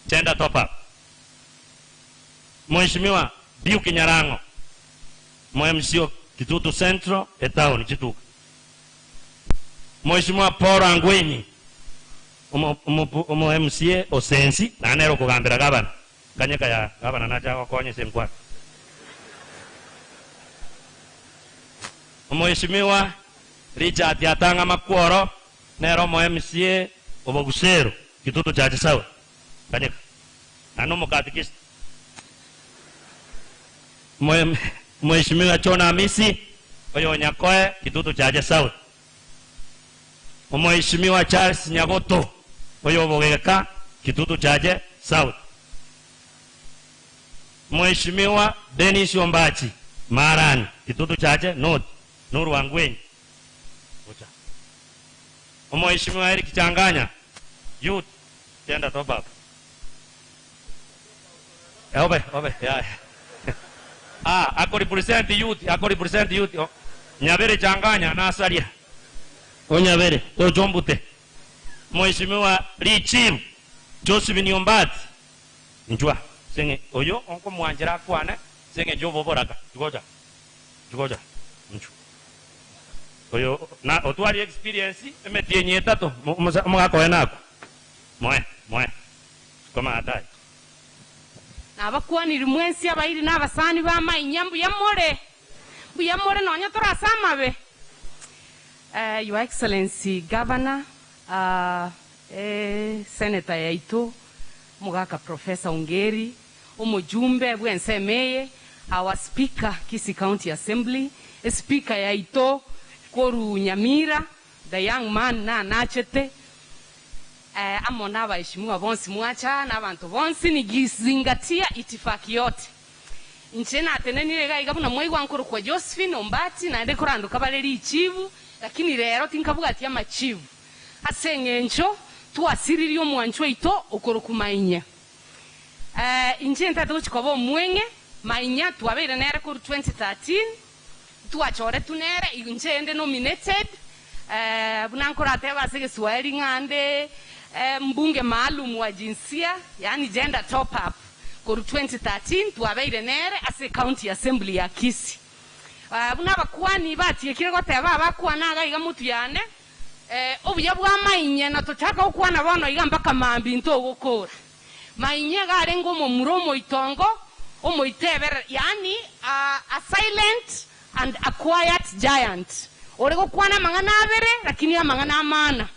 Gender top up. Mheshimiwa Duke Nyarang'o, Mo MC o Kitutu Central etown chituka. Mheshimiwa Paul Angwenyi, omo omo omo MCA o Sensi, naende nere okogambera gavana. Kanyeka ya gavana nache agokonye ase enkwana. Omheshimiwa Richard Atang'a Makworo, nere omo MCA o Bogusero, Kitutu Chache South, Kanyeka, naende omokatikista. Omheshimiwa John Amisi, oyo o Nyakoe, Kitutu Chache South. Omheshimiwa Charles Nyagoto, oyo o Bogeka, Kitutu Chache South. Mheshimiwa Dennis Ombachi, Marani, Kitutu Chache North, Norwangwenyi. Gocha. Omheshimiwa Eric Changanya, Youth, Gender Top Up. Eh, obe, obe, yaya. Ah, ako represent youth, ako represent youth. Oh, Nyabere Changanya nasaria. Onyabere, tocha ombute. Mheshimiwa Richiru Josephine Ombati, inchwa, seng'e oyo onkomwanchera akwane seng'encho oboboraka. Gocha. Gocha, inchwa. Oyo na otware experience emetienyi etato omogaka oye nakwe. Moe, moe. Sukuma hatari. Nabakwaniri mwensi abairi na abasani b'amainya, mbuya more? Mbuya more nonya tore ase amabe? Your Excellency Governor, Senator yaito, Omogaka Professor Ongeri, Omojumbe bw'ensemo eye, our Speaker Kisii County Assembly, Espeaker yaito korwa Nyamira, The young man nanachete amo nabaheshimiwa bonsi mwacha na abanto bonsi nikizingatia itifaki yote. Inche natenenire iga iga buna mwaigwa nkorokwa Josephine Ombati naende korandoka bare richibu lakini rero tinkabwati amachibu ase eng'encho twasiririe omwanchwa oito okorokwa Mainya. Inche ntagete gochia koba omweng'e Mainya twabeire nere korwa 2013. Twachoretwe nere, inche inde nominated, buna nkoratebe ase egeswahili ng'a nde mbunge maalum wa jinsia, yaani gender top up, korwa 2013 twabeire nere ase ecounty assembly ya Kisii. Buna abakuani batiekire goteba abakwana iga iga motwe yane, obuya bwa mainye na tochaka gokwana bono iga mpaka mambia ntogokora. Mainye iga arenge omomura omoitongo, omoitebereri, yaani a silent and a quiet giant, ore gokwana amang'ana abere lakini amang'ana amana.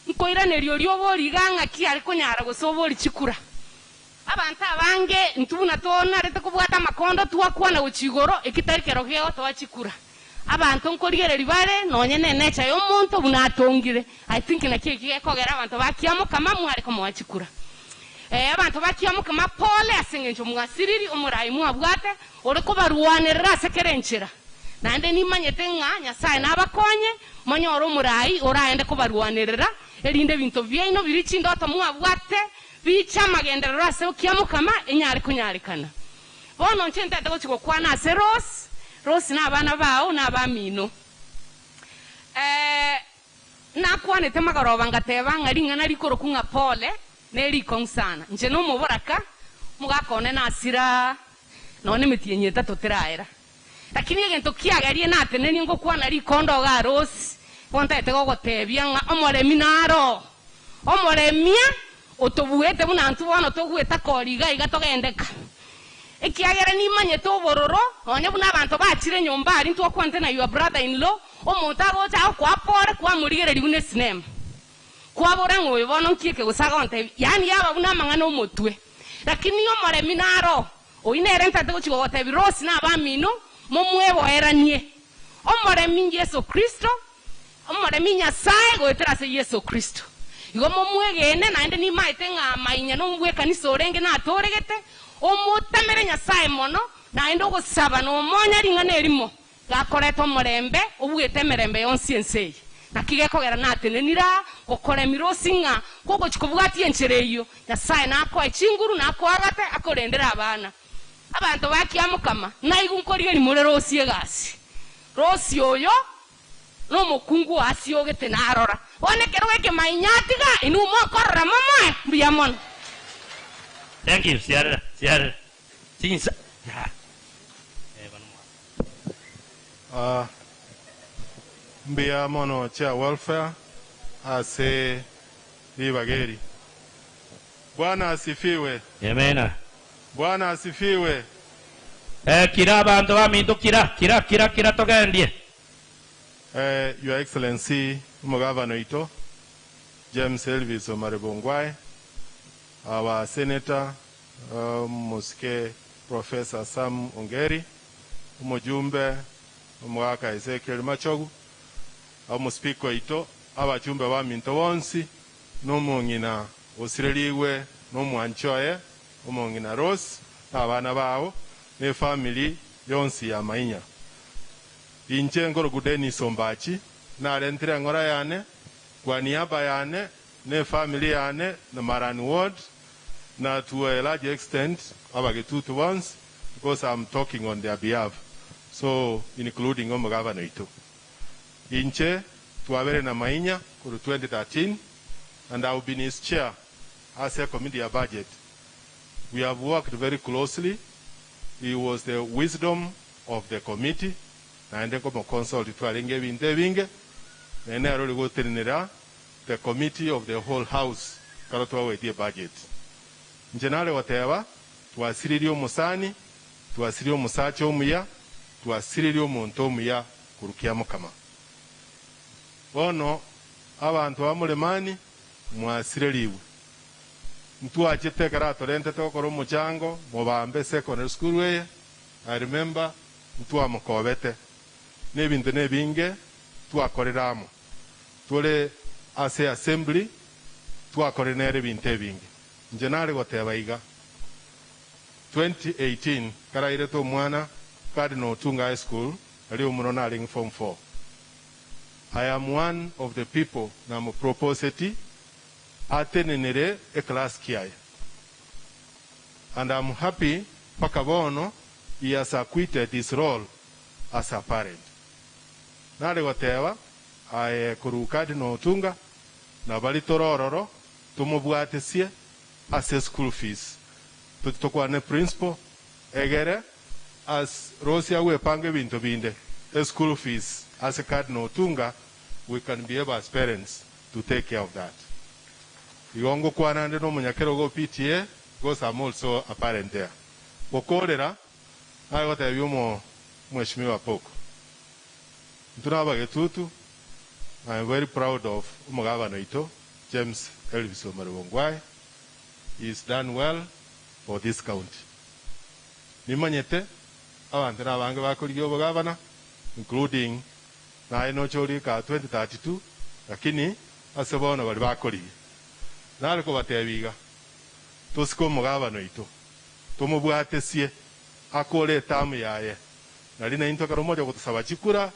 Nkoiraneria oria obori iga ng'aki are konyara gose obori chikura. Abanto abange intwe buna tonarete kobwata amakondo twakwana gochia igoro, eki tari kero gegotoa chikura. Abanto nkorigereria bare nonye ne nature y'omonto buna atongire. I think nakio eki gekogera abanto ba Kiamokama mware komoa chikura. Ee abanto ba Kiamokama pole ase engencho mwasiriri omorai mwabwate ore kobarwanerera ase kera enchera. Naende nimanyete ng'a Nyasae nabakonye monyore omorai oraende kobarwanerera erinde ebinto biaino biria chindoto mwabwate biche amagenderero ase Kiamokama enyare konyarekana. Bono inche ntete gochia gokwana ase Rose, Rose na abana bao na abamino. Eh, nakwanete magoroba ngateba ng'a ring'ana rikorokwa ng'a pole nerikong'u sana. Inche nomoboraka, omogaka one nasira nonya nemetienyi etato teraera. Lakini egento kiagerie natenenie ngokwana rikondo igaa Rose, bono ntagete gogotebia ng'a omoremi naro, omoremia otobuete buna intwe bono togweta kori iga iga togendeka. Ekiagera nimanyete obororo, nonya buna abanto bachire nyomba aria intwe okwanete na your brother in law, omonto agocha agokoa pore kwamorigereria buna esinema. Kwabora ng'a oyo bono nki eke gose agontebia, yaani yaba buna amang'ana omotwe. Lakini omoremi naro, Oyio nere ntagete gochia gogotebia, Rose na abamino, momweboeranie. Omoremi Yeso Kristo, omoremi Nyasae goetera ase Yeso Kristo. Igo momwegene, naende nimaete ng'a amainya nomobwekanisa orenge natoregete, omotamere Nyasae mono, naende ogosaba nomonya ring'ana erimo, Gakoreta omorembe, obuete emerembe yonsi ense eye. Naki gekogera natenenire aa gokoremire osi ng'a kogochia kobwatia enchera eyio, Nyasae nakoe chinguru na akoagate akorendere abana. Abanto ba Kiamokama, naigwe nkorigeria more Rosi egasi. Rosi oyo nomokungu oasiogete narora. Bono ekero gekemainya atiga, inwe mokorora momoe mbuya mono. Thank you, siarera, siarera. Chinsa. Ya. Eh, bano mwa. Ah, mbuya mono Chair Welfare ase ribaga eri. Bwana asifiwe. Amena. Bwana asifiwe. Eh, kira abanto baminto kira, kira, kira, kira togendie. Eh, Your Excellency omogavana oito James Elvis Omare Bongwae, our Senator Omosike Professor Sam Ongeri, omojumbe omogaka Ezekiel Machogu, omospeaker oito, abachumbe baminto bonsi, na omong'ina osirerigwe na omwanchi oye omong'ina Rose na abana bao, na efamiri yonsi ya Mainya. Inche nkorokwa Dennis Ombachi, narentire eng'ora yane kwa niaba yane na efamiri yane na Marani Ward na to a large extent abagetutu bonsi because I'm talking on their behalf so including omogavana oito. Inche twabere na Mainya korwa 2013 and I have been his chair ase ecommittee ya budget. We have worked very closely. He was the wisdom of the committee naende nkomo-consult twarenge ebinto ebinge, naende nere ore gotenenera the committee of the whole house ekero twagoetie budget. Inche nare goteba twasiririe omosani, twasiririe omosacha omuya, twasiririe omonto omuya korwa kiamokama. Bono abanto ba Muremani mwasirerigwe. Ntwachete ekero atorentete gokora omochango mobambe secondary school eye, I remember ntwamokobete nebinto nebinge twakorire amo. Tore ase assembly twakorire nere ebinto ebinge. Inche nare goteba iga, 2018 karairete omwana Cardinal Otunga High School aria omura narenge form four. I am one of the people namoproposeti atenenere eclass kiaye and am happy mpaka bono he has acquitted his role as a parent. Nare goteba aye korwa Cardinal Otunga nabari tore ororo tomobwatesie ase school fees tochi tokwane principal egere as Rosie agwepanga ebinto binde eschool fees ase Cardinal Otunga we can be able as parents to take care of that. Igo ngokwana nde nomonyakerogo o PTA because I'm also a parent there. Gokorera naye gotebia omo Mheshimiwa Poko intwe nabagetutu I am very proud of omogabana oito James Elvis Omare Bongwae he is done well for this county. Nimanyete abanto nabange bakorigia obogabana including naye noche orie ka 2032 lakini ase bono baria bakorigia. Nare kobatebia iga, tosike omogabana oito, tomobwatesie akore etamu yaye, nario naintwe ekero mocha gotosaba chikura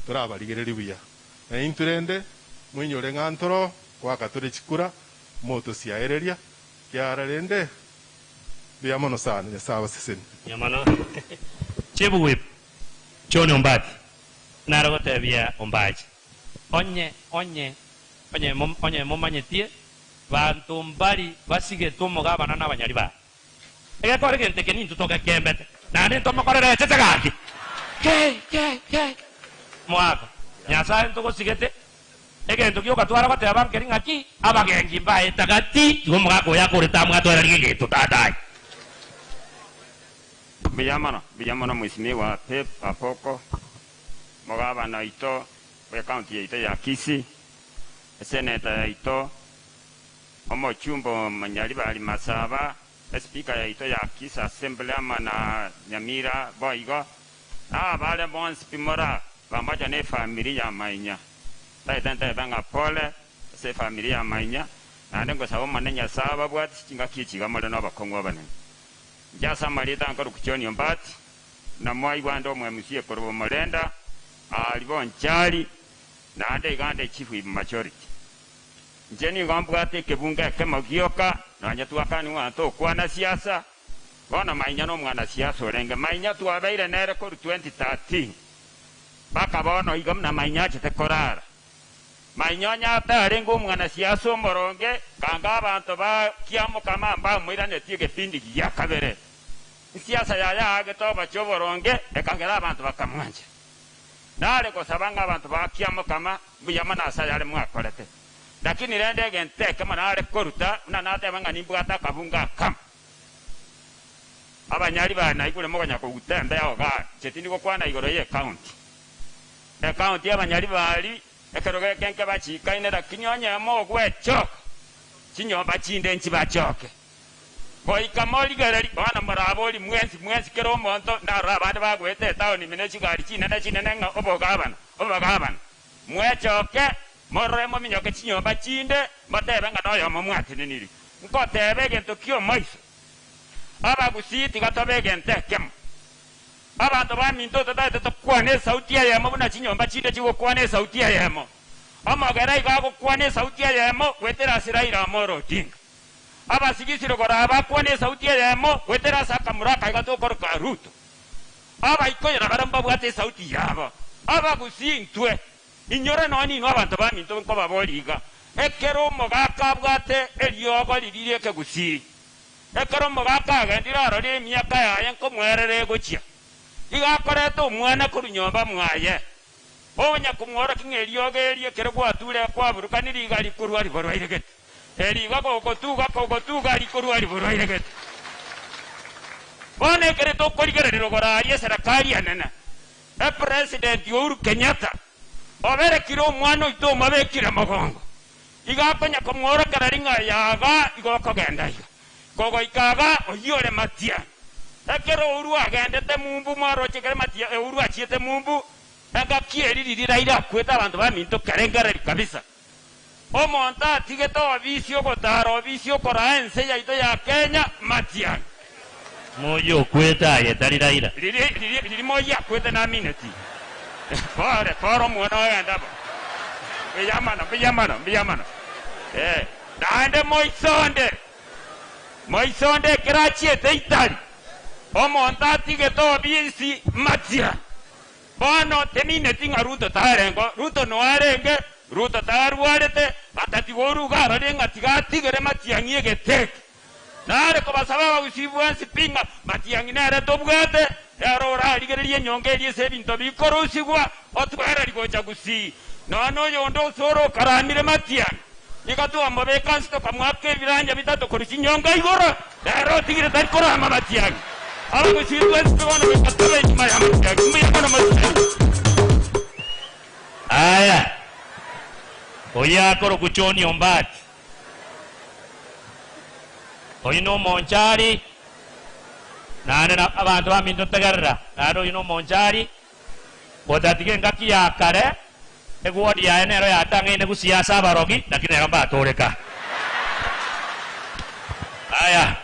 torabarigererie buya. Na intwe rende moinyore ng'a ntoro goaka tore chikura motosiaereria, kiara rende mbuya mono sana, Nyasae abasesenie. Mbuya mono. Chibuguip John Ombati nare gotebia Ombachi, Onye, onye, onye, onye momanyetie, banto mbari basigetwe omogabana nabanyari baye. Egekora egento eke nintwe togekembete, naende ntomokorere echeche gaki. Ke, ke, ke. Moaka, Nyasae ntogosigete, egento giokatwara goteba nkeri ng'aki, abagenki mbaeta gati, igo omogaka oyo akorete amo atwereri egento tata aye. Mbuya mono, mbuya mono Mheshimiwa Pep Apoko, omogabana oito bw'ecounty yaito ya Kisii, esenator yaito, Omochumba Omonyaribari Masaba, Espika yaito ya Kisii Assembly amo na Nyamira boigo, na abare bonsi pi mora pamoja nefamiri ya Mainya. Ntaete ntebe ng'a pole ase efamiri ya Mainya, naende ngosaba Omonene Nyasae ababwatie chingaki echi iga more nobokong'u obonene. Inche ase amarieta nkorokwa John Ombati, na mwaigwa ande omo-MC korwa Omorenda, Aari Bonchari, naende iga nde Chief Whip Majority. Inche nigo mbwate ekebungo ekemo gioka, nonya twakanigwa ng'a tokwana siasa, bono Mainya nomwanasiasa orenge. Mainya twabeire nere korwa 2013 mpaka bono iga buna Mainya achete korara. Mainyonya atarenge omwanasiasa omoronge, kanga abanto ba Kiamokama mbamoiranetie egepindi gia kabere. Nsiasa yaye aagete obochie oboronge, ekagera abanto bakamwancha. Nare gosaba ng'a abanto ba Kiamokama mbuya mono ase ayare mwakorete. Lakini rende egento ekemo nare koruta, buna nateba ng'a nimbwate akabungo akamo. Abanyari baye naigure mokonya koguta embeo igaa, inche tindi gokwana igoro y'ecounty. Ecounty abanyari baria Ekerogo eke nkebachikaine, lakini onye mogwechoka, chinyomba chinde nchibachoke. Goika morigererie, bono moraborie mwensi mwensi kera omonto, narore abande bagoeta etaoni ime ne chigari chinene chinene ng'a obogabana, obogabana. Mwechoke, morore mominyoke chinyomba chinde, motebe ng'a noyomo mwatenenirie. Nkoteba egento ki'omoiso, Abagusii tiga tobe egento ekemo. Abanto baminto totagete tokwane esauti eyemo buna chinyomba chinde chigokwana esauti eyemo. Omogera igo agokwana esauti eyemo goetera ase Raila Amolo Odinga. Abasigisire koraba bakwane esauti eyemo goetera ase akamura aka iga tokoroka Ruto. Abaikoyo nabarabwo mbabwate esauti yabo. Abagusii intwe, inyore nonya ninwe abanto baminto nkobaboria iga, ekero omogaka abwate eriogo riria ri'ekegusii, Ekero omogaka agendire arorire emiaka yaye nkomwerera egochia, igo akoreta omwana korwa nyomba mwaye, onya komworokia ng'a eriogo eri ekero gwature kwaburukanire iga rikorwa riborwaire gete, eri iga gogotuga kogotuga rikorwa riborwaire gete. Bono ekero tokorigereria rogoro aria eserekari enene, epresident Uhuru Kenyatta oberekire omwana oito omobekire mogongo, Igo akonya komworokereria ng'a yaga igo okogenda iga, kogoika iga oyio ore matia. Ekero Uhuru agendete mumbu mwaroche ekero matia Uhuru achiete mumbu, engaki eri riria Raila akwete abanto baminto kerengereria kabisa. Omonto atigete obisi ogotara obisi okoraa ense yaito ya Kenya matiang'i. Moyio okwete aye tari Raila. Riria riria riria moyio akwete namineti. Pore pore omwana ogende abo. Mbuya mono mbuya mono mbuya mono. Eh, naende moisonde moisonde ekero achiete Italy, omonto atigete obisi matia. Bono temineti ng'a Ruto tarengeo, Ruto noe arenge, Ruto tarwarete, batatiga oruga arorire ng'a tiga atigere matiang'i egete eke. Nare kobasaba abagusii bwensi pi ng'a matiang'i nere tobwate, ere orarigererie enyongo eria ase ebinto bikorusigwa, otwererie gocha gusii. Nonya noyonde osore okaramire matiang'i, nigo twamobeka nse tokamoaka ebiranya bitato korwa chinyongo igoro, ere otigire tari korama matiang'i. Abagusii twensi pi bono goika tobe enyuma ya matiang'i. Mbuya mono mosani. Aya, oyio akorokwa John Ombati. Oyio nomonchari, naende na abanto baminto ntegerera, naende oyio nomonchari, otatiga engaki ya kare, egwodi yaye nero yatang'aine gusii ase abarogi, lakini nero mbatoreka. Aya,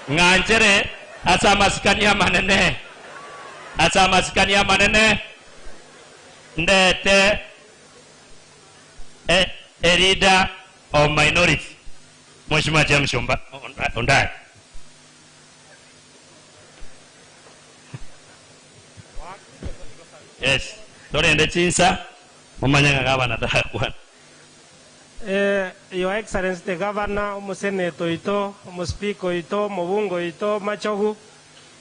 ng'anchere ase amasikani amanene, ase amasikani amanene, ndete. A leader of minority Mheshimiwa James Ondari. Yes, torende chinsa momanye ng'a gavana tarakwana. Your Excellency the Governor, Omoseneto oito, Omospeaker oito, Omobunge oito Machogu,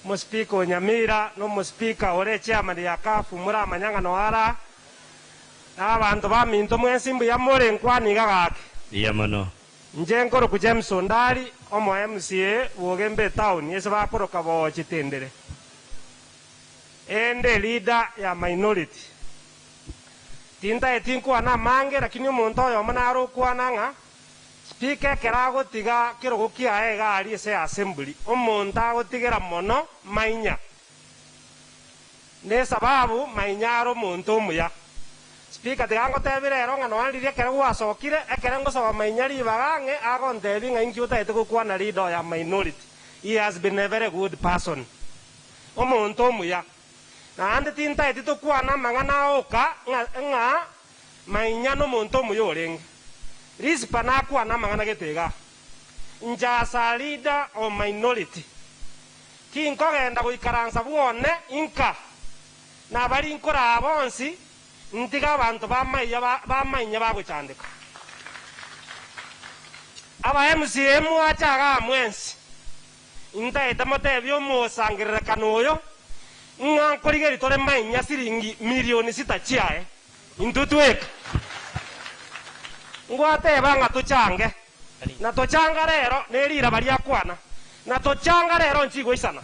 Omospeaker o Nyamira, na Omospeaker ore echairman ya CAF moramanya ng'a noyo ara Na abanto baminto mwensi mbuya more nkwane iga gaki. Mbuya mono. Inche nkorokwa James Ondari, omo MCA bw'Ogembe etown ase bakoroka Boochi Tendere. Ende leader ya minority. Tintaeti nkwane amange lakini omonto oyomo nare okwana ng'a Speaker ekero agotiga kerogo kiaye iga aria ase assembly omonto agotigera mono mainya. Nesababu mainyare omonto omuya. Speaker, tiga ngotebie rero ng'a nonya riria ekero gwasokire, ekero ngosaba mainya ribaga ang'e agontebia ng'a inki otagete gokwana leader oyo minority. He has been a very good person. Omonto omuya. Naende tintageti tokwane amang'ana oka ng'a ng'a mainya nomonto omuya orenge. Rispa nakwane amang'ana gete igaa. Inche as a leader of minority. Tinkogenda goikaransa bwone inka, na baria nkoraa bonsi, Ntiga abanto b'amaiya b'amainya bagochandeka. Aba MCA mwache igaa mwensi, intaete motebie omosangererekano oyo ng'a nkorigereria tore mainya siringi milioni sita chiaye intwe tweka. Ngwateba ng'a tochange, na tochanga rero ne riraba riakwana, na tochanga rero nchigoisana.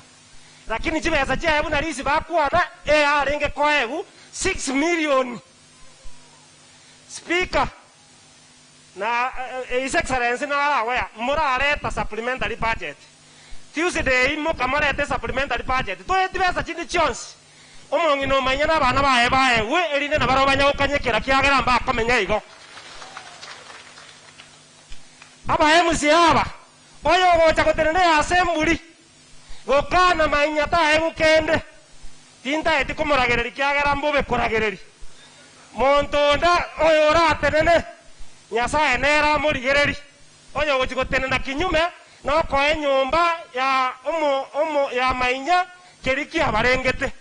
Lakini chibesa chiaye buna risi bakwana eyarenge koegwa 6 million. Speaker, na His Excellency naro aware morareta supplementary budget. Tuesday imoka morete supplementary budget toe chibesa chinde chionsi omong'ina omanye na abana baye baegwe erinde nabarabwo banya gokanyekera kiagera mbakomenya igo. Aba MCA aba oyo ogocha gotenena easemburi Gokana mainya taegwe kende, tintaeti komoragereria kiagera mbobe koragereria. Monto onde oyo oratenene, Nyasae nere amorigererie. Onye ogochia gotenena kinyume nokoa enyomba ya omo omo ya mainya keria kiabarengete.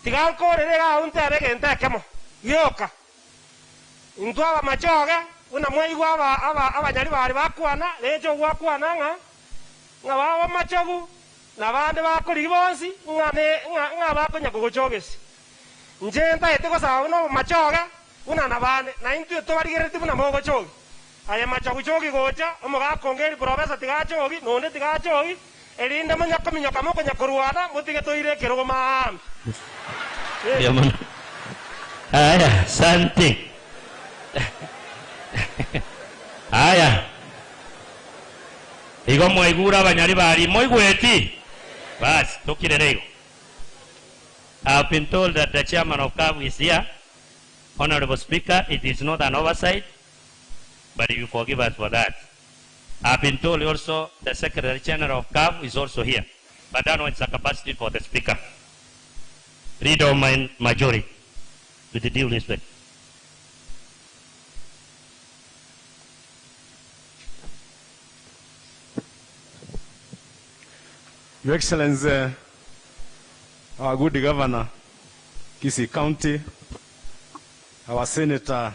Tiga nkorere iga agwo ntebe egento ekemo gioka. Intwe abamachoge, buna mwaigwa aba aba abanyaribari bakwana, recho ogwakwana ng'a ng'a babe amachogu, na abande bakorigia bonsi ng'a ne ng'a ng'a bakonya kogochogesi. Inche ntaete gosaba buna obomachoge, buna nabande, na intwe tobarigereretie buna mogochogi. Aye machogu chogi gocha, omogaka onge eri profesa tiga achogi, na onde tiga achogi, erinde monya kominyoka mokonya korwana, motige toire ekerogo maambia. Mbuya mono. Aya, asante. Aya. Igo mwaigure abanyari baria, moigweti? Basi, tokirere igo. I have been told that the chairman of CAF is here. Honorable Speaker, it is not an oversight, but you forgive us for that. I have been told also the Secretary General of CAF is also here, but that one is a capacity for the Speaker. Leader of my majority, with due respect. Your Excellency, our good governor, Kisii County, our senator,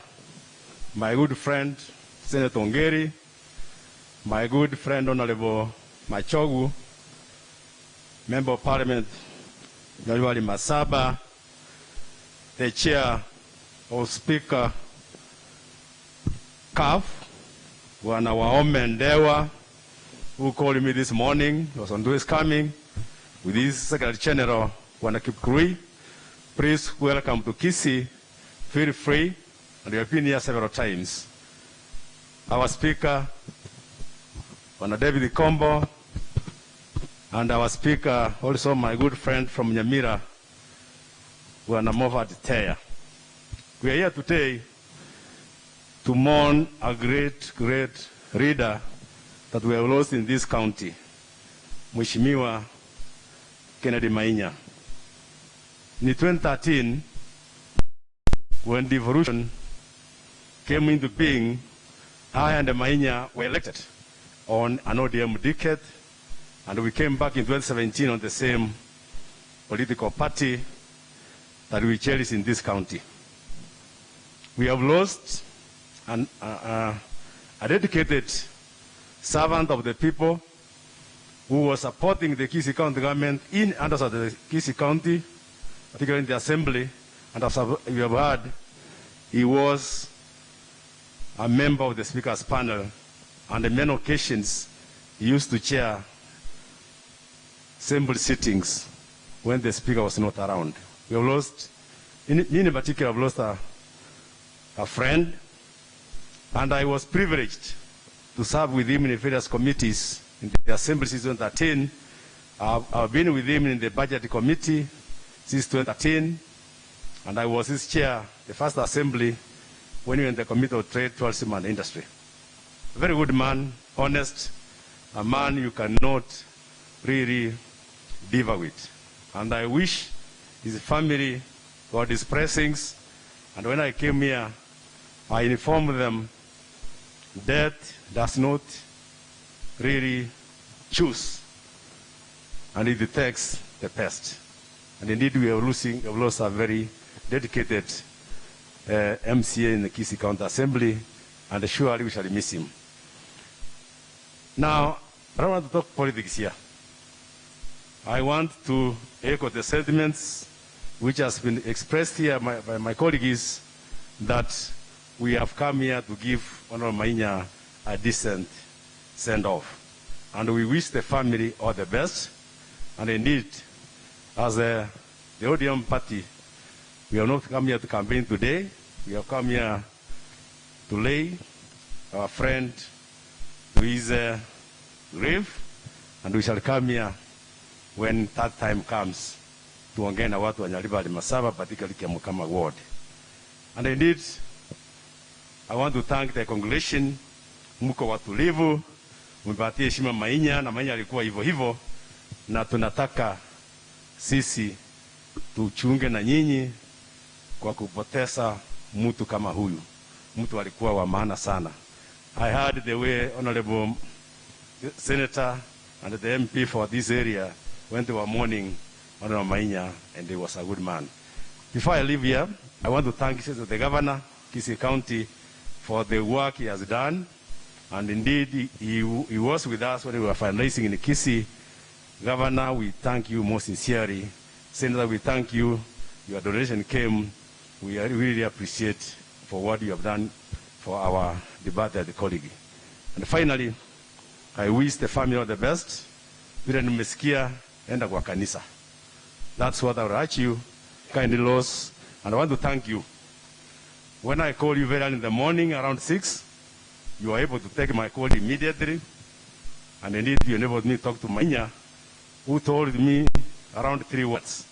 my good friend, Senator Ongeri, my good friend, Honorable Machogu, Member of Parliament, Nyaribari Masaba, the Chair of Speaker CAF, Bwana Wahome Ndewa, who called me this morning, was on his coming, with his Secretary General, Bwana Kipkurui. Please welcome to Kisii. Feel free, and we have been here several times. Our speaker, Bwana David Kombo, and our speaker, also my good friend from Nyamira, Bwana Moffat Teya. We are here today to mourn a great, great leader that we have lost in this county, Mheshimiwa Kennedy Mainya. In 2013, when devolution came into being, I and Mainya were elected on an ODM ticket, and we came back in 2017 on the same political party that we cherish in this county. We have lost a dedicated servant of the people who was supporting the Kisii County government in and outside the Kisii County, particularly in the assembly, and as you have heard, he was a member of the speaker's panel, and on many occasions he used to chair assembly sittings when the speaker was not around. We have lost, in, me in particular, I've lost a friend, and I was privileged to serve with him in various committees in the assembly since 2013. I've been with him in the budget committee since 2013, and I was his chair, the first assembly, when we were in the Committee of Trade, Tourism and Industry. A very good man, honest, a man you cannot really differ with. And I wish his family God his blessings. And when I came here, I informed them death does not really choose, and it detects the pest. And indeed, we are losing, we have lost a very dedicated MCA in the Kisii County Assembly, and surely we shall miss him. Now, I don't want to talk politics here. I want to echo the sentiments which has been expressed here by my colleagues that we have come here to give Honorable Mainya a decent send-off. And we wish the family all the best. And indeed, as the ODM party, we have not come here to campaign today. We have come here to lay our friend to his grave, and we shall come here when that time comes tuongee na watu wa Nyaribari Masaba, particularly Kiamokama ward. And indeed, I want to thank the congregation, mko watulivu, mmepatia heshima Mainya na Mainya alikuwa hivyo hivyo, na tunataka sisi tuchunge na nyinyi kwa kupoteza mtu kama huyu. Mtu alikuwa wa maana sana. I heard the way Honorable Senator and the MP for this area when they were mourning Honorable Mainya, and he was a good man. Before I leave here, I want to thank the Governor, Kisii County, for the work he has done. And indeed, he was with us when we were fundraising in Kisii. Governor, we thank you most sincerely. Senator, we thank you. Your donation came. We really appreciate for what you have done for our departed colleague. And finally, I wish the family all the best. Vile nimesikia, enda kwa kanisa. That's what I would urge you, kindly laws. And I want to thank you. When I call you very early in the morning, around 6, you are able to take my call immediately. And indeed, you enabled me to talk to Mainya, who told me around three words.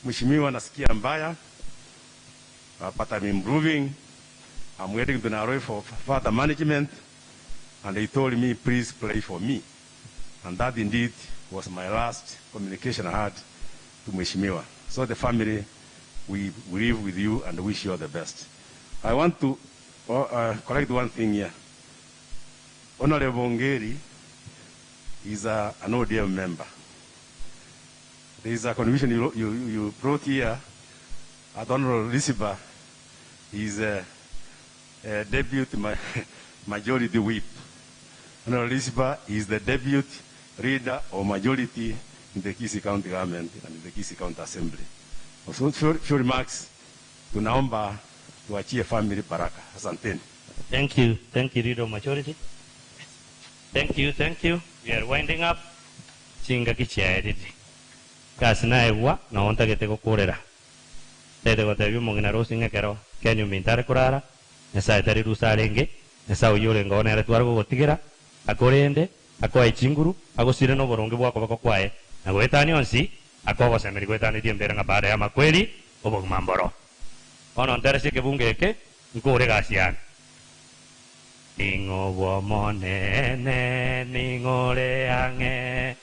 Mheshimiwa, nasikia mbaya, but I'm improving. I'm waiting to Nairobi for further management. And he told me, please pray for me. And that indeed was my last communication I had to Mheshimiwa. So the family, we live with you and wish you all the best. I want to correct one thing here. Honorable Ongeri is an ODM member. There is a contribution you brought here at Honorable Lisiba. Is a deputy majority whip. Honorable Lisiba is the deputy leader or majority in the Kisii County government and in the Kisii County Assembly. So few remarks, tunaomba tuachie family baraka. Asanteni. Thank you. Thank you, Leader of Majority. Thank you, thank you. We are winding up. Chinga kichiaeriri. Kasi naegwa no ntagete gukurira. Tete gotebia omong'ina rosi ng'ekero Kenya omintare korara Nyasaye tari rusa arenge Nyasaye oyio orenge bono ere tware gogotigera akorende akoe chinguru agosire na oboronge bwa okoboko kwaye na goetania onsi akogosemeria goetanetie embere ng'a baada ya amakweri obogima mboro. Bono nteresie ekebungo eke nkore egasi yane. Ning'o bw'Omonene, ning'o ore ang'e,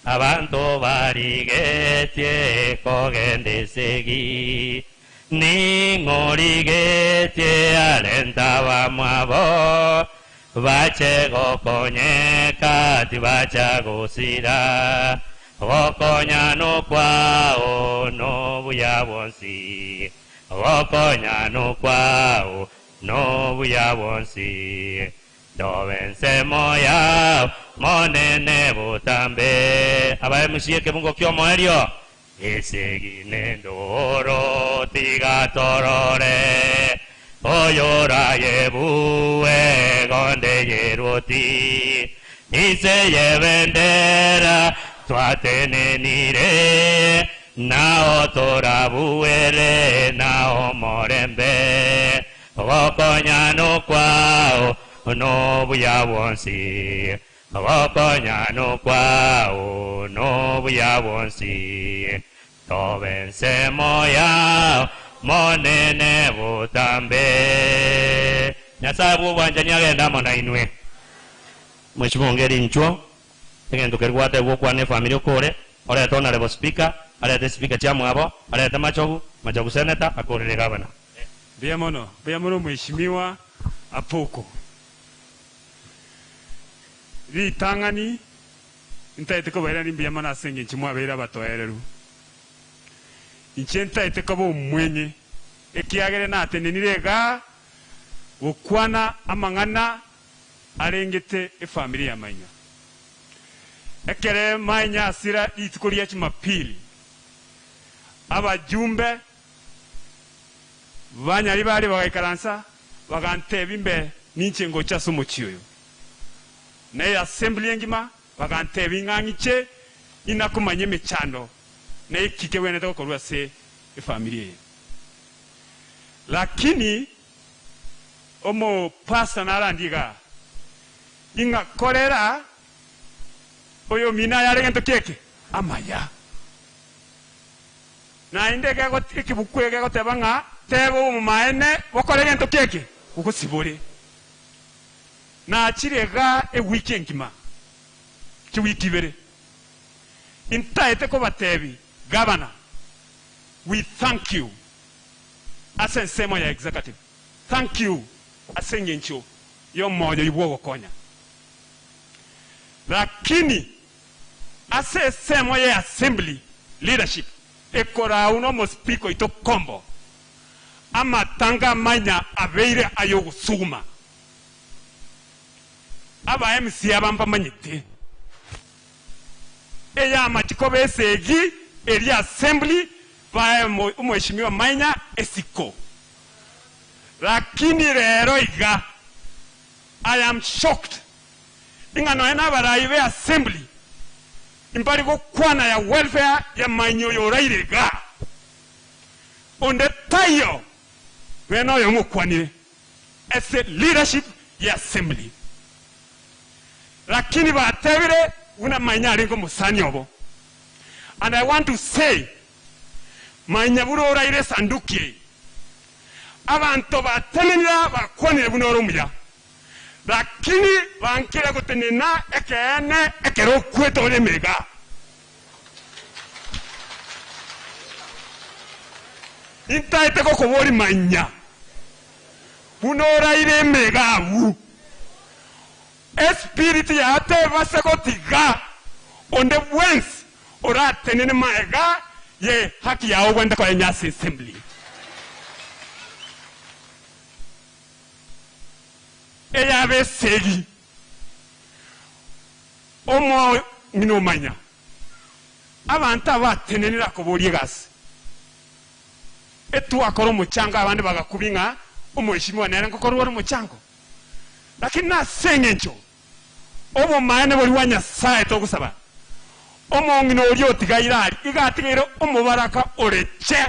abanto barigetie kogenda esegi. Ning'o origetie arente abamwabo, bache gokonyeka tibacha gosira. Gokonya nokwao nobuya bwonsi, gokonya nokwao nobuya bwonsi. Ndobe ensemo yao monene botambe. Abae musie kebungo kiomoerio esegi nendoro tigatorore oyora yebuwe gonde yeroti ise yebendera twatenenire nao torabuere nao morembe gokonyano kwao nobuya bwonsi gokonyano kwao nobuya bwonsi tobense moya monene butambe. Nyasaye bwobwancha niagenda amo na inwe. Mheshimiwa Ongeri nchwo egento keri gwatebwa okwane efamiri okore orete honorable speaker arete speaker chiamwabo arete machogu machogu senator akorere gavana. Mbuya mono, mbuya mono mheshimiwa Apoko. Ritang'ani ntaete kobaira ni mbuya mono ase eng'encho mwabeire abatoereru. Inche ntaete koba omwenye. Ekiagera natenenire igaa gokwana amang'ana arengete efamiri ya Mainya. Ekere Mainya asira rituko ria Jumapili, abajumbe ba Nyaribari bagaikaransa bagantebia mbe ninche ngocha ase omochie oyo. Na eassembly engima bagantebia ng'a ng'iche inakomanya emechando na eki kegwenerete gokorwa ase efamiri eye. Lakini omopastor narandie igaa, ing'akorera oyomino ayare gento ki eke? Amaya. Naende ekebuku eke gegoteba ng'a teba obomaene bokore gento ki eke? Bogosibore. Nachire igaa ewiki engima, chiwiki ibere, intaete kobatebi Gavana, we thank you ase ensemo ya executive, thank you ase engencho y'omoyo oyio bw'ogokonya. Lakini ase esemo ye assembly leadership ekorau n'omospeaker oito Kombo, amatanga amanya abeire ay'ogosuguma. Aba MCA aba mbamanyete ey'amachiko b'esegi eria assembly bae omweshimiwa Maina esiko. Lakini rero iga I am shocked ing'a nonya nabarai be assembly mbari gokwana ya welfare ya Maina oyo oraire iga. Onde taiyo nonya noyomo okwanire ase leadership ye assembly. Lakini batebire buna Maina arenge omosani obo. And I want to say, Maina buna oraire esanduki eye, abanto batenenire aa bakwanire buna ore omuya, lakini bankire gotenena ekeene ekero okwete ore emega. Intaete gokoboria Maina, buna oraire emega agwo. Espiriti yao tebasa gotiga onde bwensi oratenene magega ye haki yao ogwente koenya ase assembly. Eyabe esegi omong'ina omanya abanto aba batenenire akoboria egasi. Etwakora omochango abande bagakubia ng'a omoeshimiwa nere ngokorwa ore omochango. Lakini nase engencho obomaene boria bwa Nyasae togosaba, omong'ina oria otigaire aria iga atigaire omobaraka ore che,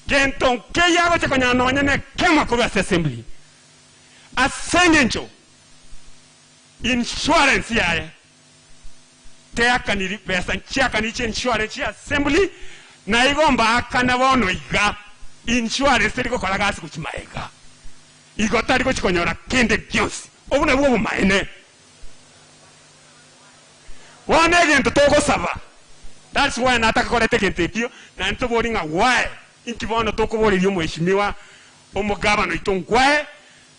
gento nkeiyo agocha konyora nonya nekemo korwa ase assembly, ase engencho insurance yaye teakaniri, besa nchiakaniri chia insurance chia assembly, na igo mbaakane bono iga insurance teri gokora gasi gochia magega. Igo tari gochia konyora kende gionsi. Obwo nabwo obomaene. Bono egento togosaba, that's why natakakorete egento ekio, naende tobori ng'a why, inki bono tokoboreria omweshimiwa omogabana oito ngwae,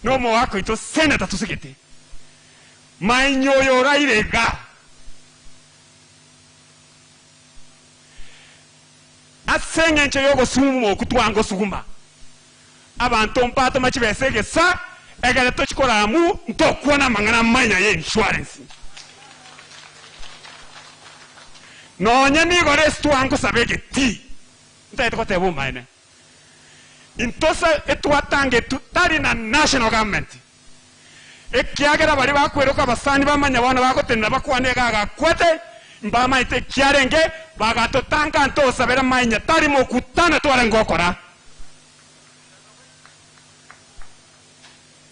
na omogaka oito senator tosegete. Mainyo oyo oraire iga. Ase engencho y'ogosuguma okwo twangosuguma, abanto mbatoma chibesa egesa, egere tochie koramu ntokwana amang'ana amaya ye insurance. Nonya nigoro ase twangosaba egetii, ntagete goteba omaene, intosa etwatangetwe tari na national government, Ekiagera baria bakweroka abasani bamanya bono bagotenena bakwane iga agakwete, mbamaete ekiarenge, bagatotanga ntosabera mainya tari mokutano twarenge gokora.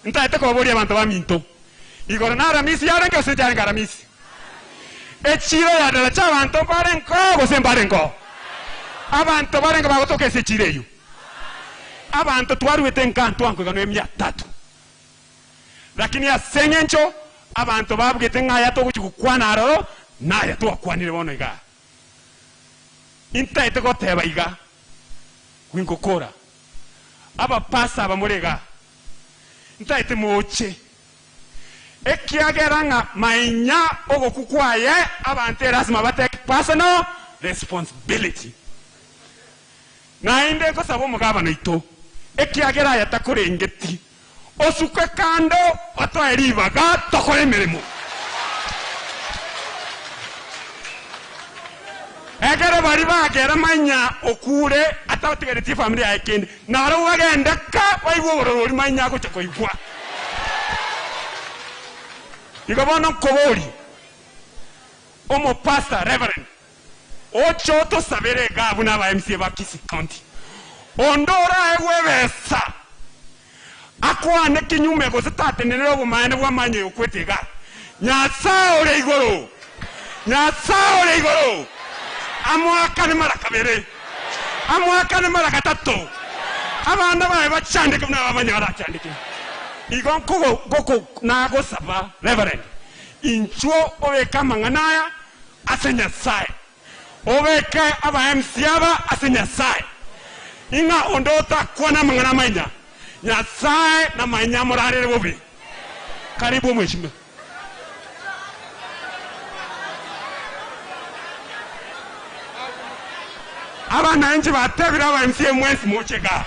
Ntaete koboria abanto baminto, igoro na Aramisi yarenge gose ncharenge Aramisi? Echiro ya daraja abanto mbarengeo gose mbarengeo? Abanto barenge bagotoka ase echiro eyio. Abanto twaruete nka ntwankoiganwa emia tatu. Lakini ase engencho abanto babugete ng'a aya togochia gokwana aroro, naya twakwanire bono igaa. Intaete goteba iga, gwinkokora, abapastor aba more igaa, ntaete moche, ekiagera ng'a mainya ogokwa kwaye abanto erasima batake personal responsibility. Naende ngosaba omogabana oito, ekiagera aya takorengeti, osukwe kando otoe ribaga tokore emeremo. Ekero baria bagera manya okure atatigaretie efamiri yaye kende, nabarabwo bagende ka baigwe obororo boria manya agocha koigwa. Igo bono nkoborie, omopastor, reverend, oche otosabere iga buna aba MCA ba Kisii County, onde oraegwe ebesa akwane kinyume gose tatenenere obomaene bw'amanya oyokwete iga, Nyasae ore igoro, Nyasae ore igoro, amoakane mara kabere, amoakane mara gatato, abana baye bachandeke buna abamanya barachandeke. Igo nkogo ngoko nagosaba Reverend, inchuo obeke amang'ana aya ase Nyasae. Obeke aba-MC aba ase Nyasae, ing'a onde otakwana amang'ana amainya, Nyasae namainya amorarere bobe. Karibu omweshimiwa. Abananchi batebire aba-MC mwensi moche igaa.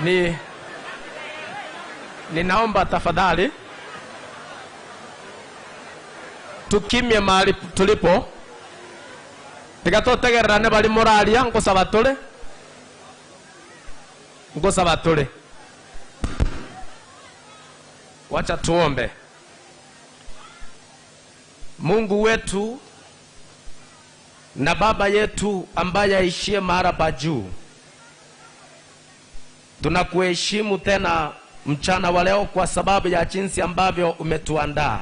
Ni ninaomba tafadhali tukimie mahali tulipo tiga totegererane bari moraria nkosaba tore nkosaba tore wacha tuombe Mungu wetu na Baba yetu ambaye aishie mahala pa juu, tunakuheshimu tena mchana wa leo kwa sababu ya jinsi ambavyo umetuandaa.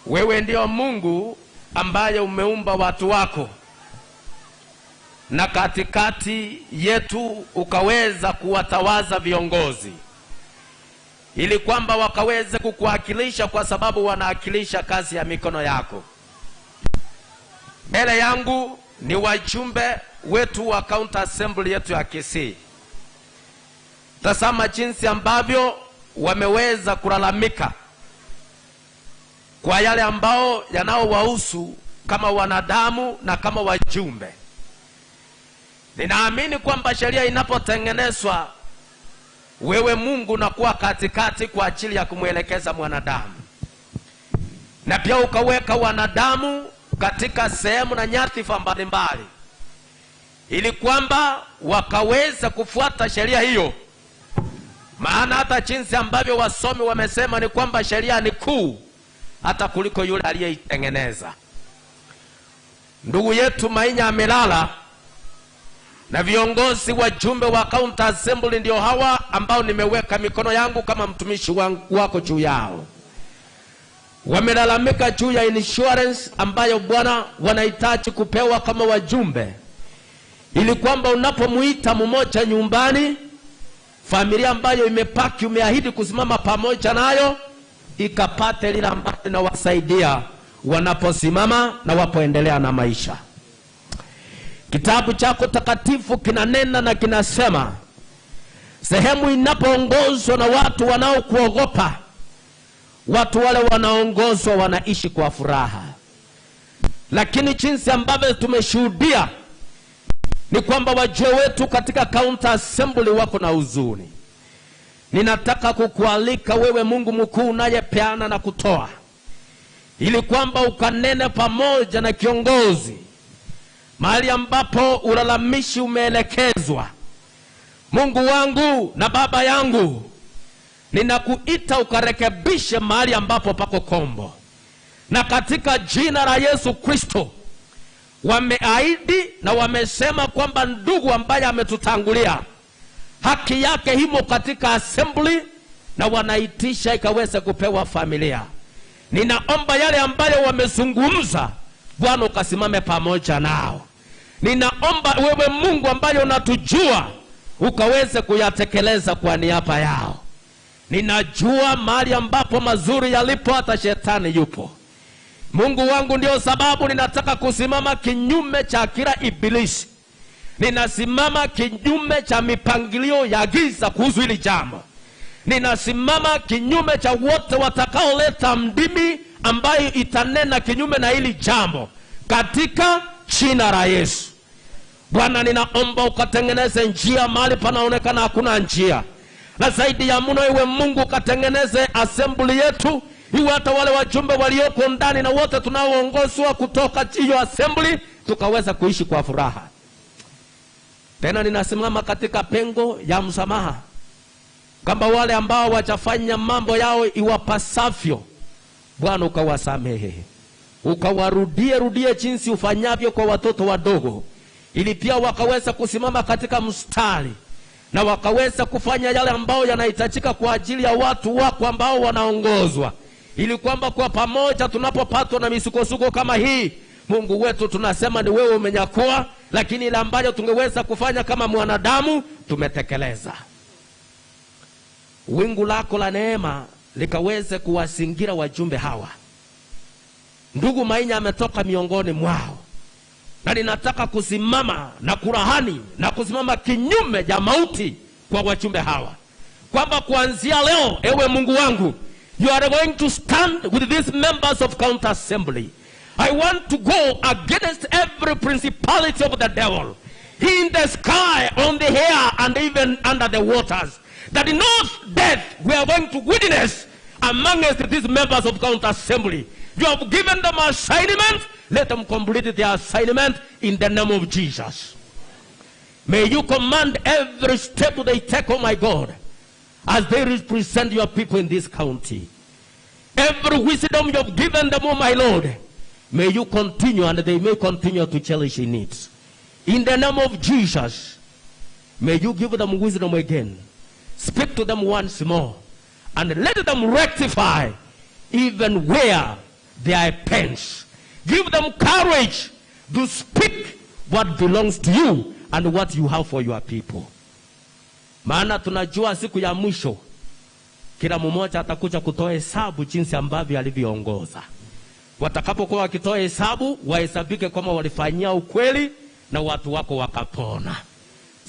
Wewe ndio Mungu ambaye umeumba watu wako na katikati yetu ukaweza kuwatawaza viongozi ili kwamba wakaweze kukuwakilisha, kwa sababu wanaakilisha kazi ya mikono yako. Mbele yangu ni wajumbe wetu wa county assembly yetu ya Kisii. Tazama jinsi ambavyo wameweza kulalamika kwa yale ambao yanaowahusu kama wanadamu na kama wajumbe. Ninaamini kwamba sheria inapotengenezwa, wewe Mungu unakuwa katikati kwa ajili ya kumwelekeza mwanadamu, na pia ukaweka wanadamu katika sehemu na nyadhifa mbalimbali, ili kwamba wakaweza kufuata sheria hiyo. Maana hata jinsi ambavyo wasomi wamesema ni kwamba sheria ni kuu hata kuliko yule aliyeitengeneza. Ndugu yetu Mainya amelala na viongozi wajumbe wa county assembly ndio hawa ambao nimeweka mikono yangu kama mtumishi wangu wako juu yao. Wamelalamika juu ya insurance ambayo Bwana wanahitaji kupewa kama wajumbe, ili kwamba unapomuita mmoja nyumbani, familia ambayo imepaki umeahidi kusimama pamoja nayo ikapate lile ambalo linawasaidia wanaposimama na wapoendelea na maisha. Kitabu chako takatifu kinanena na kinasema, sehemu inapoongozwa na watu wanaokuogopa, watu wale wanaongozwa wanaishi kwa furaha. Lakini jinsi ambavyo tumeshuhudia ni kwamba wajue wetu katika county assembly wako na huzuni. Ninataka kukualika wewe Mungu mkuu unayepeana na kutoa, ili kwamba ukanene pamoja na kiongozi mahali ambapo ulalamishi umeelekezwa. Mungu wangu na Baba yangu, Ninakuita ukarekebishe mahali ambapo pako kombo, na katika jina la Yesu Kristo wameahidi na wamesema kwamba ndugu ambaye ametutangulia haki yake imo katika assembly na wanaitisha ikaweze kupewa familia. Ninaomba yale ambayo wamezungumza, Bwana ukasimame pamoja nao. Ninaomba wewe Mungu ambaye unatujua ukaweze kuyatekeleza kwa niaba yao. Ninajua mahali ambapo mazuri yalipo, hata shetani yupo. Mungu wangu, ndio sababu ninataka kusimama kinyume cha kila ibilisi. Ninasimama kinyume cha mipangilio ya giza kuhusu hili jambo. Ninasimama kinyume cha wote watakaoleta ndimi ambayo itanena kinyume na hili jambo katika jina la Yesu. Bwana, ninaomba ukatengeneze njia mahali panaonekana hakuna njia, na zaidi ya mno, iwe Mungu ukatengeneze assembly yetu, iwe hata wale wajumbe walioko ndani na wote tunaoongozwa kutoka hiyo assembly, tukaweza kuishi kwa furaha. Tena ninasimama katika pengo ya msamaha, kwamba wale ambao wajafanya mambo yao iwapasavyo, Bwana ukawasamehe, ukawarudie rudie jinsi ufanyavyo kwa watoto wadogo, ili pia wakaweza kusimama katika mstari na wakaweza kufanya yale ambayo yanahitajika kwa ajili ya watu wako ambao wanaongozwa, ili kwamba kwa pamoja tunapopatwa na misukosuko kama hii, Mungu wetu tunasema ni wewe umenyakua, lakini ile ambayo tungeweza kufanya kama mwanadamu tumetekeleza. Wingu lako la neema likaweze kuwazingira wajumbe hawa. Ndugu Mainya ametoka miongoni mwao, na ninataka kusimama na kurahani na kusimama kinyume cha mauti kwa wajumbe hawa, kwamba kuanzia leo, ewe Mungu wangu, you are going to stand with these members of county assembly. I want to go against every principality of the devil in the sky, on the air, and even under the waters. That no death we are going to witness amongst these members of county assembly. You have given them assignment. Let them complete their assignment in the name of Jesus. May you command every step they take, oh my God, as they represent your people in this county. Every wisdom you have given them, oh my Lord, may you continue and they may continue to cherish in it. In the name of Jesus, may you give them wisdom again. Speak to them once more and let them rectify even where there are pains. Give them courage to speak what belongs to you and what you have for your people. Maana tunajua siku ya mwisho kila mmoja atakuja kutoa hesabu jinsi ambavyo alivyoongoza. Watakapokuwa wakitoa hesabu, wahesabike kwamba walifanyia ukweli na watu wako wakapona.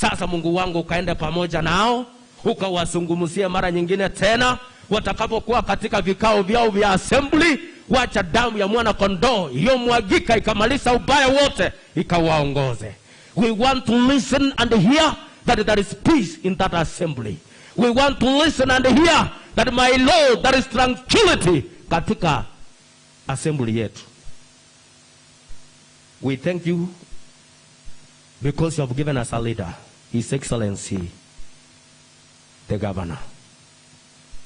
Sasa Mungu wangu, ukaende pamoja nao, ukawazungumzie mara nyingine tena, watakapokuwa katika vikao vyao vya assembly, wacha damu ya mwana kondoo iliyomwagika ikamaliza ubaya wote ikawaongoze. We want to listen and hear that there is peace in that assembly. We want to listen and hear that my Lord, there is tranquility katika assembly yetu. We thank you because you have given us a leader, His Excellency, the Governor.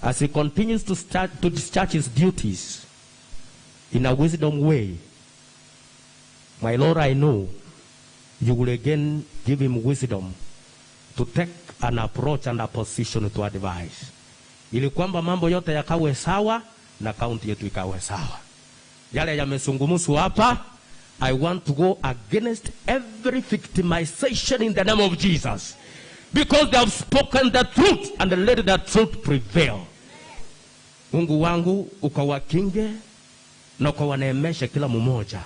As he continues to, start, to discharge his duties in a wisdom way, my Lord, I know you will again give him wisdom to take an approach and a position to advise, ili kwamba mambo yote yakawe sawa na kaunti yetu ikawe sawa. Yale yamezungumzwa hapa, I want to go against every victimization in the name of Jesus because they have spoken the truth and let the truth prevail. Mungu wangu ukawakinge na ukawaneemeshe kila mmoja,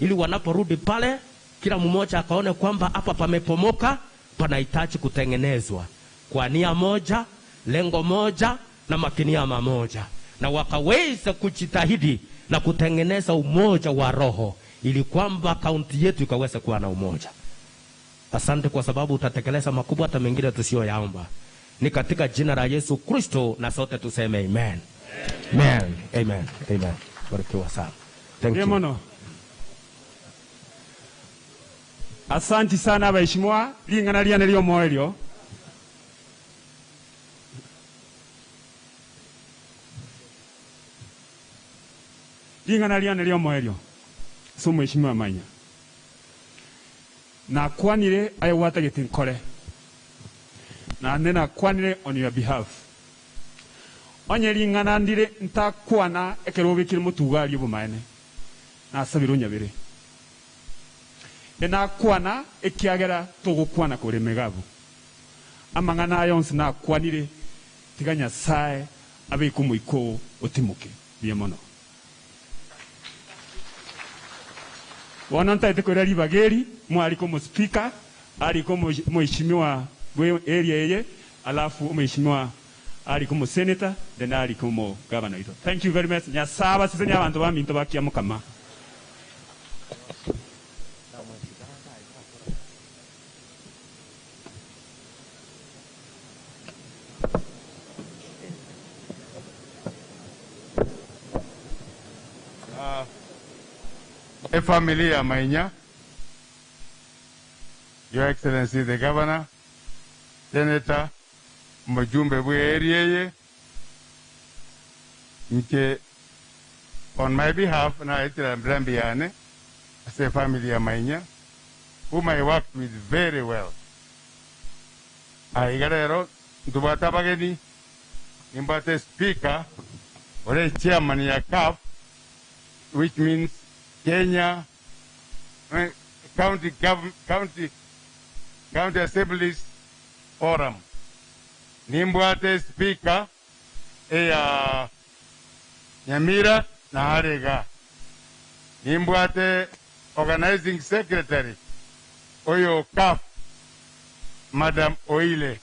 ili wanaporudi pale, kila mmoja akaone kwamba hapa pamepomoka, panahitaji kutengenezwa kwa nia moja, lengo moja na makinia mamoja, na wakaweza kujitahidi na kutengeneza umoja wa roho, ili kwamba kaunti yetu ikaweze kuwa na umoja. Asante kwa sababu utatekeleza makubwa hata mengine tusiyoyaomba. Ni katika jina la Yesu Kristo na sote tuseme amen. Amen. Amen. Amen. Barikiwa sana. Thank you. Mono. Asanti sana abaheshimiwa ling'ana liane lyomoelyo. Ring'ana riane ri'omoerio ase omweshimiwa Maina, Nakwanire aye gwatagete nkore, naende nakwanire on your behalf. Onye ring'ana ndire ntakwana ekero obekire motugo aria obomaene, nasabire onyabere. Enakwana ekiagera togokwana kore emegabo. Amang'ana aya onsi nakwanire, tiga Nyasae abeke omoika oo otimoke. Mbuya mono. Bono ntaete koira ribaga eri, mwarike omospeaker, arike omoheshimiwa bwe area eye, alafu omoheshimiwa arike omosenator, then arike omogavana oito. Thank you very much. Nyasae abasesenie abanto baminto ba Kiamokama. Efamily ya Mainya, Your Excellency the Governor, Senator, omojumbe bwe area eye, inche on my behalf naetire rambirambi yane ase efamily ya Mainya whom I worked with very well. Aiga rero ntobwate abageni, nimbwate speaker ore chairman ya CAF which means Kenya County County County Assemblies Forum. Nimbwate speaker eya Nyamira na Arega. Nimbwate organizing secretary oyo CAF Madam Oile.